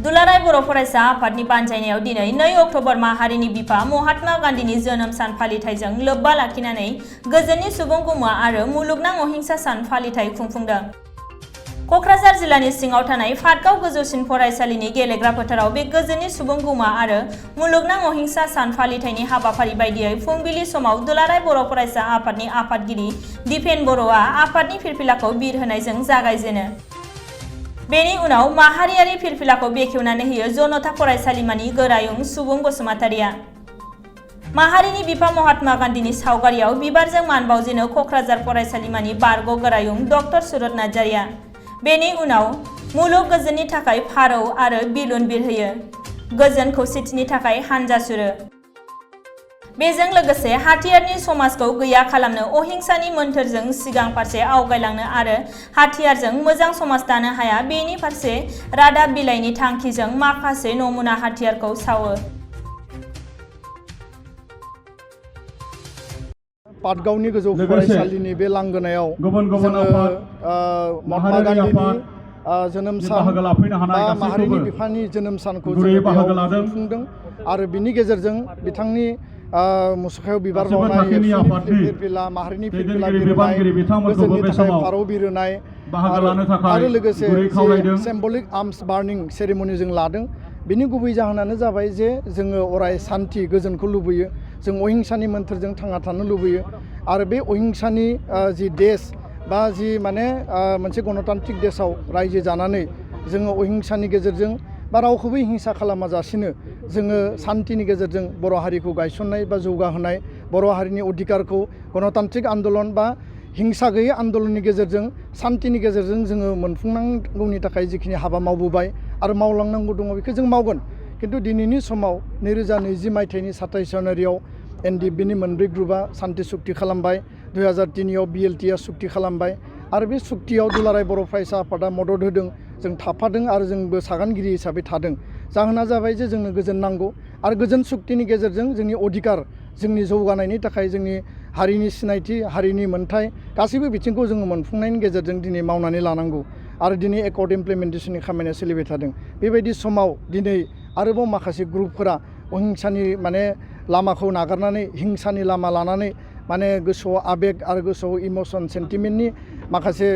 दुलाराय बर' फरायसा आफादनि बानजायनायाव दिनै 2 अक्ट'बर माहारिनि बिफा महात्मा गान्धीनि जोनोम सान फालिथायजों लोब्बा लाखिनानै गोजोननि सुबुंगुमा आरो मुलुगनां अहिंसा सान फालिथाय खुंफुंदों। क'क्राझार जिल्लानि सिङाव थानाय फाटगाव गोजौसिन फरायसालिनि गेलेग्रा फोथाराव बे गोजोननि सुबुंगुमा आरो मुलुगनां अहिंसा सान फालिथायनि हाबाफारि बायदियै फुंबिलि समाव दुलाराय बर' फरायसा आफादनि आफादगिरि दिपेन बर'आ आफादनि फिरफिलाखौ बिर होनायजों जागायजेनो। बेनि उनाव माहारियारि फिरफिलाखौ बेखेवनानै होयो जनता फरायसालिमानि गोरायुं सुबुं बसुमतारिया। माहारिनि बिफा महात्मा गान्धीनि सावगारियाव बिबारजों मान बावजेनो क'क्राझार फरायसालिमानि बारग' गोरायुं डक्टर सुरत नार्जारिया। बेनि उनाव मुलुग गोजोननि थाखाय फारौ आरो बिलुन बिरहोयो। गोजोन खौसेथिनि थाखाय हानजा सुरो। बेजों लोगोसे हाथियारनि समाजखौ गैया खालामनो अहिंसानि मोन्थोरजों सिगां फारसे आवगायलांनो आरो हाथियारजों मोजां समाज दानो हाया बेनि फारसे रादाब बिलाइनि थांखिजों माखासे नमुना हाथियारखौ सावो। पाटगावनि गोजौ फरायसालिनि बे लांगोनायाव महात्मा गान्धीनि जोनोम सान बा माहारिनि बिफानि जोनोम सानखौ जों खुंफुंदों आरो बिनि गेजेरजों बिथांनि मुसुखायाव बिबार बावनाय फिरफिला माहारिनि फिरफिला बिरहोनाय गोजोननि थाखाय फारौ बिरहोनाय आरो लोगोसे सिम्बलिक आर्म्स बार्निं सेरेमनि जों लादों। बिनि गुबै जाहोनानो जाबाय जे जोङो अराय सान्थि गोजोनखौ लुबैयो। जों अहिंसानि मोन्थोरजों थांना थानो लुबैयो आरो बे अहिंसानि जि देश बा जि मोनसे गणतान्त्रिक देशआव रायजो जानानै जोङो अहिंसानि गेजेरजों बा रावखौबो हिंसा खालामाजासिनो जोङो सान्थिनि गेजेरजों बर' हारिखौ गायसननाय बा जौगाहोनाय बर' हारिनि अधिकारखौ गणतान्त्रिक आन्दलन बा हिंसा गैयै आन्दलननि गेजेरजों सान्थिनि गेजेरजों जोङो मोनफुंनांगौनि थाखाय जिखिनि हाबा मावबोबाय आरो मावलांनांगौ दङ बेखौ जों मावगोन। खिन्थु दिनैनि समाव 2020 मायथाइनि 27 जानुवारियाव NDFBनि मोनब्रै ग्रुपआ सान्थि सुक्ति खालामबाय। 2003आव BLTआ सुक्ति खालामबाय आरो बे सुक्तियाव दुलाराय बर' फरायसा आफादा मदद होदों। जों थाफादों आरो जोंबो सागानगिरि हिसाबै थादों। जाहोना जाबाय जे जोंनो गोजोन नांगौ आरो गोजोन सुक्तिनि गेजेरजों जोंनि अधिकार जोंनि जौगानायनि थाखाय जोंनि हारिनि सिनायथि हारिनि मोन्थाय गासैबो बिथिंखौ जोङो मोनफुंनायनि गेजेरजों दिनै मावनानै लानांगौ आरो दिनै एकर्ड इमप्लिमेन्टेसननि खामानिया सोलिबाय थादों। बेबायदि समाव दिनै आरोबाव माखासे ग्रुपफोरा अहिंसानि लामाखौ नागारनानै हिंसानि लामा लानानै गोसोआव आबेग आरो गोसोआव इमोसन सेन्टिमेन्टनि माखासे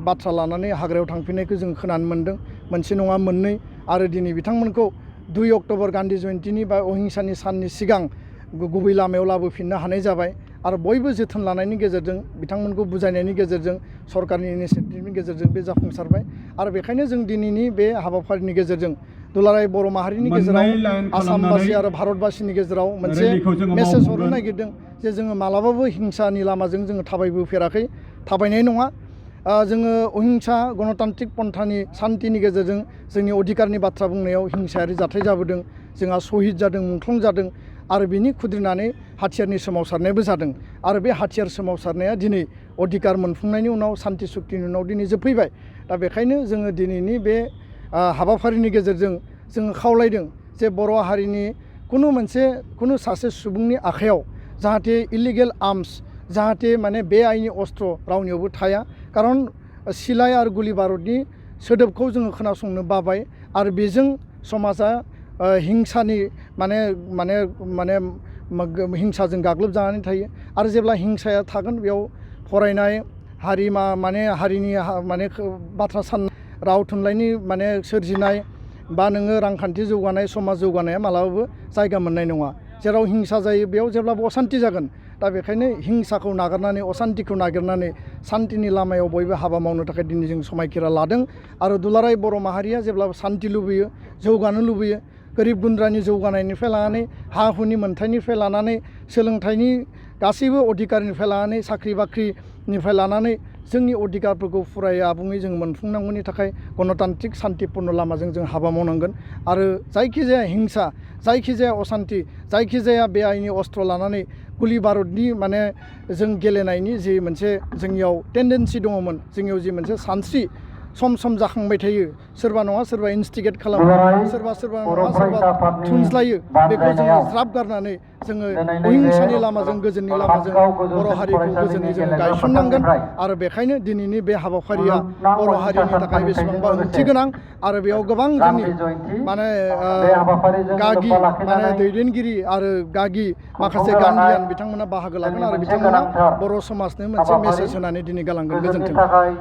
बाथ्रा लानानै हाग्रायाव थांफिननायखौ जों खोनानो मोन्दों। मोनसे नङा मोननै आरो दिनै बिथांमोनखौ 2 अक्ट'बर गान्धी जयन्तीनि बा अहिंसानि साननि सिगां गुबै लामायाव लाबोफिननो हानाय जाबाय आरो बयबो जोथोन लानायनि गेजेरजों बिथांमोनखौ बुजायनायनि गेजेरजों सरकारनि इनिसियेटिभनि गेजेरजों बे जाफुंसारबाय आरो बेखायनो जों दिनैनि बे हाबाफारिनि गेजेरजों दुलाराय बर' माहारिनि गेजेराव आसामबासि आरो भारतबासिनि गेजेराव मोनसे मेसेज हरनो नागिरदों जे जोङो मालाबाबो हिंसानि लामाजों जोङो थाबायबोफेराखै थाबायनाय नङा। जोङो अहिंसा गणतान्त्रिक पन्थानि सान्थिनि गेजेरजों जोंनि अधिकारनि बाथ्रा बुंनायाव हिंसायारि जाथाय जाबोदों। जोंहा शहीद जादों मुंख्लं जादों आरो बिनि खुद्रिनानै हाथियारनि सोमावसारनायबो जादों आरो बे हाथियार सोमावसारनाया दिनै अधिकार मोनफुंनायनि उनाव सान्थि सुक्तिनि उनाव दिनै जोबफैबाय। दा बेखायनो जोङो दिनैनि बे हाबाफारिनि गेजेरजों जोङो खावलायदों जे बर' हारिनि कुनु सासे सुबुंनि आखायाव जाहाथे इलिगेल आर्म्स जाहाथे बे आइनि अस्त्र रावनियावबो थाया। खारन सिलाइ आरो गुलि बारुदनि सोदोबखौ जोङो खोनासंनो बाबाय आरो बेजों समाजा हिंसानि हिंसाजों गाग्लोबजानानै थायो आरो जेब्ला हिंसाया थागोन बेयाव फरायनाय हारिनि बाथ्रा साननाय राव थुनलाइनि सोरजिनाय बा नोङो रांखान्थि जौगानाय समाज जौगानाया मालाबाबो जायगा मोननाय नङा। जेराव हिंसा जायो बेयाव जेब्लाबो असान्थि जागोन। दा बेखायनो हिंसाखौ नागारनानै असान्थिखौ नागिरनानै सान्थिनि लामायाव बयबो हाबा मावनो थाखाय दिनै जों समायखिरा लादों आरो दुलाराय बर' माहारिया जेब्लाबो सान्थि लुबैयो जौगानो लुबैयो। गोरिब गुन्द्रानि जौगानायनिफ्राय लानानै हा हुनि मोन्थायनिफ्राय लानानै सोलोंथाइनि गासैबो अधिकारनिफ्राय लानानै साख्रि बाख्रिनिफ्राय लानानै जोंनि अधिकारफोरखौ फुरायै आबुङै जों मोनफुंनांगौनि थाखाय गणतान्त्रिक सान्थिपुर्ण लामाजों जों हाबा मावनांगोन आरो जायखिजाया हिंसा जायखिजाया असान्थि जायखिजाया बे आइनि अस्त्र लानानै गुलि बारुदनि जों गेलेनायनि जि मोनसे जोंनियाव टेन्डेन्सि दङमोन जोंनियाव जि मोनसे सानस्रि सम सम जाखांबाय थायो सोरबा नङा सोरबा इनस्टिगेट खालामो सोरबा नङा सोरबा थुनज्लायो बेखौ जोङो ज्राब गारनानै जोङो अहिंसानि लामाजों गोजोननि लामाजों बर' हारिखौ गोजोनै जों गायसननांगोन आरो बेखायनो दिनैनि बे हाबाफारिया बर' हारिनि थाखाय बेसेबांबा ओंथि गोनां आरो बेयाव गोबां जोंनि माने गागि माने दैदेनगिरि आरो गागि माखासे गान्धियान बिथांमोना बाहागो लागोन आरो बिथांमोना बर' समाजनो मोनसे मेसेज होनानै दिनै गालांगोन गोजोन्थों।